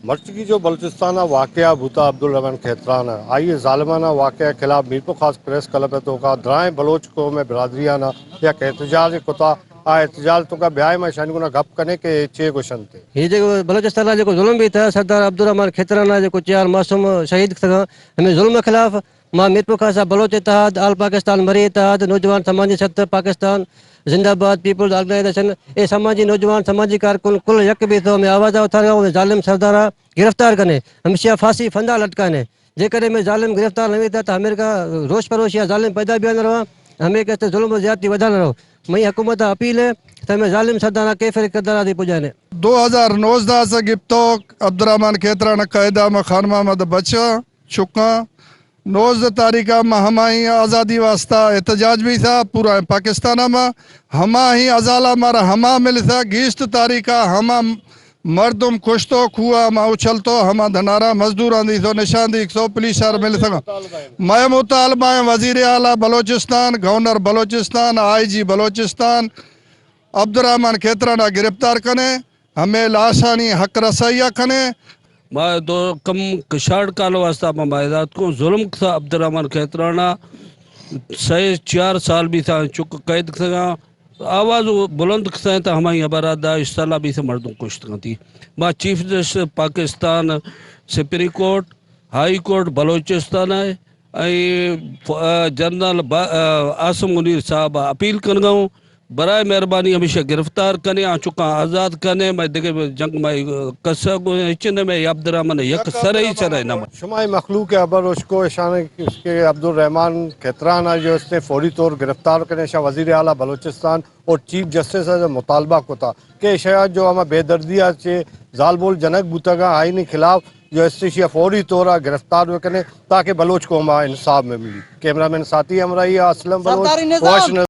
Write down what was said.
مرچی جو بلوچستان ءَ واقعہ بوتا عبدالرحمن کھیتران ءَ، آئی ءِ ظالمانہ واقعہ ءِ خلاف میرپور خاص پریس کلب ءِ توکا درائیں بلوچ قوم ءِ برادری آناں یک احتجاج کتا۔ آ احتجاج توکا بیائے ما اشانی گونا گپ کنے کہ اے چے گوشنت۔ اے جیکو بلوچستان ءَ جیکو ظلم بیتا سردار عبدالرحمن کھیتران ءَ جیکو چار معصوم شہید کتگاں، ہمے ظلم ءِ خلاف ما میرپور خاص ءَ بلوچ اتحاد، آل پاکستان مری اتحاد، نوجوان سماجی چھت پاکستان زندہ باد، پیپلز آرگنائزیشن، اے سماجی نوجوان سماجی کارکن کل یک بیتو ہمے آواز ءَ اتارگا، ہمے ظالم سردار ءَ گرفتار کنے، ہمیشی ءَ پھاسی پھندا لٹکانے۔ جے کدے ہمے ظالم گرفتار نہ بیتا تو امریکہ روش پروش یا ظالم پیدا بیا نہ روا، ہمے کستے ظلم و زیادتی ودھا نہ رو۔ مئی حکومت ءَ اپیل ہے تو ہمے ظالم سردار ءَ کیفر کردار ءَ دی پجانے۔ دو ہزار نوزدہ سے گپتوک عبدالرحمن کھیتران ءِ قائد ءَ ما خان محمد بچ چکاں۔ نوزدہ تاریخ ءَ ما ہمائی آزادی واسطہ احتجاج بیتا پورا پاکستان ءَ ما، ہمائی ازالہ مارا ہما ملتا، گیشت تاریخ ءَ ہما مردم کشتو، کوہ ءَ ما اچھلتو، ہما دھنارا مزدوراں دیتو، نشان دیتو، پولیس ءَ ملتگاں۔ مئے مطالبہ ہیں وزیر اعلیٰ بلوچستان، گورنر بلوچستان، آئی جی بلوچستان، عبدالرحمن کھیتران ءَ گرفتار کنے، ہمے لاشانی حق رسائی ءَ کنے۔ ما دو کم کشاڑ کال واسطہ ما مائدات کو ظلم کتا عبدالرحمن کھیتران ءَ، سئے چار سال بیتا چک قید کتگاں۔ آواز بلند کتیں تا ہمائی ہبرا دا اشتالا بیتا مردم کشت کنتی۔ ما chief justice Pakistan, supreme court, high court Balochistan ءَ، اے ف-، آ، جنرل با-، آ، عاصم منیر صاحب ءَ اپیل کنگا ہوں، برائے مہربانی ہمیشہ گرفتار کنے، آ چکاں آزاد کنے، مئے دگہ جنگ مئے کسہ گو ہچ نہ، مئے عبدالرحمن یک سر ہی سر نہ۔ شما اے مخلوق ءِ ہبر اشکو، اشان کہ عبدالرحمن کھیتران ءَ جو استے فوری طور گرفتار کنے، شاہ وزیر اعلیٰ بلوچستان اور چیف جسٹس ءَ مطالبہ کتا کہ شاید جو ہما بے دردی ءَ چہ زالبول جنگ بوتگاں آئینی خلاف جو استے شیا فوری طور ءَ گرفتار بکنے تاکہ بلوچ قوم ءَ انصاف میں ملی۔ کیمرہ مین ساتھی ہمراہی اسلم بلوچ، واشنگٹن۔